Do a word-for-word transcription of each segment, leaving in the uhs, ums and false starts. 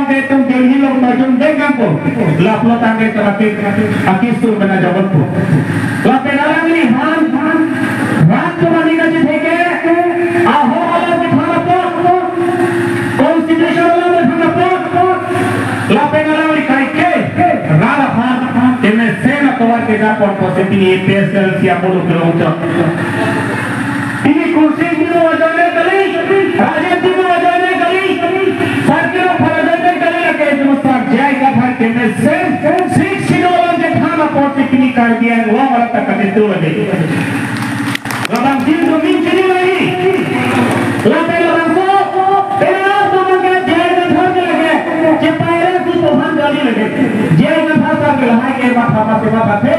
Itum Delhi along pajun dengkangpo. Lapulo tangte terakhir akisur mena Jabalpur. Lapen alangli han, han, rat kemani kachetheke, ahok alam kethang apot, constitution alam kethang apot. Lapen alangli kaike, rat aphan, kemesen atovar kejapon pusi pini A P H L C apollo kelongchot. Pini Khurshid Timung ajoine kali, Rajiv Timung ajoine kali, Sarkir Rophan ajoine kali, lake itum asar J I Kathar kemesen Sixth Schedule along kethang apotsi pini Karbi Anglong arat ta katitu lagi. Labangso atum min chini lagi. Lapen labangso, penang atum ke J I Kathar ke lake, chepairasi aphan kali lake. J I Kathar ta ke lahai ke matha pasi mathathe.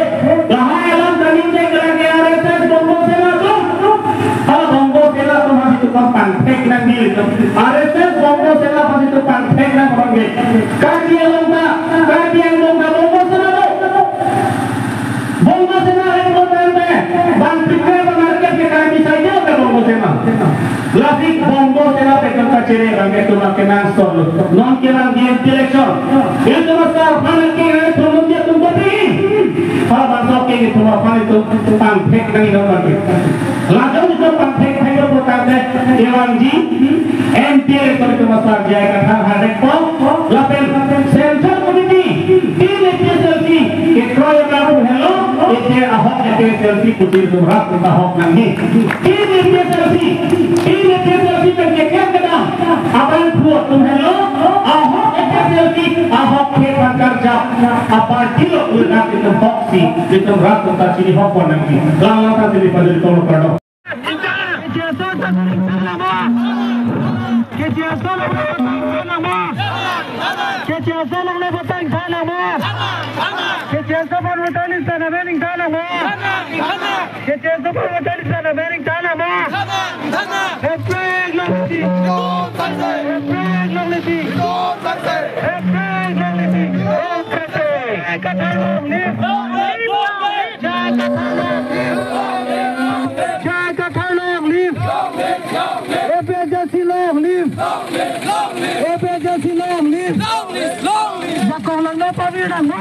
Lahai alam kami cek lagi R S S Bongo Sena atum. Hala Bongo Sena atum aphan itum pangthek nangji. R S S Bongo Sena aphan itum pangthek nang orang ke. Karbi Anglong ta, Karbi Anglong ta Bongo Sena do. Bongo Sena important de. Bang prepare bang market ke Karbi saja ke Bongo Sena. Lasi Bongo Sena pen kachere abang ke itum kenangsot lo. Non kelang di election. Itum asar aphan ke promote atum kopi. Halabangso ke itum aphan itum pangthek nangji non lagi. Ladak itum pangthek thek lo pulote kevangji M P election itum asar J I Kathar harek po. Lapen Central Committee, tin A P H L C kekroi abang pu henlo, ete ahok A P H L C putin itum rat ahok nangji. Tin A P H L C, tin A P H L C pen keklem kedam abangphu atum henlo, ahok A P H L C, ahok ke pangkarjap, aparty lo ulat itum hoksi, itum rat atum ta chinihok pon nangji. Lang lang ta chini pajuli tolo kardom. Kechesa longle votangji nangma. Kechesa longle votangji nangma. Kechesa aphan votangji nangma. Kechesa aphan votangji nangma. Hepre longle si. Hepre longle si. Hepre longle si. J I Kathar long live. J I Kathar long live. J I Kathar long live. A P H L C long live. A P H L C long live. Jakong langno pavir nangma.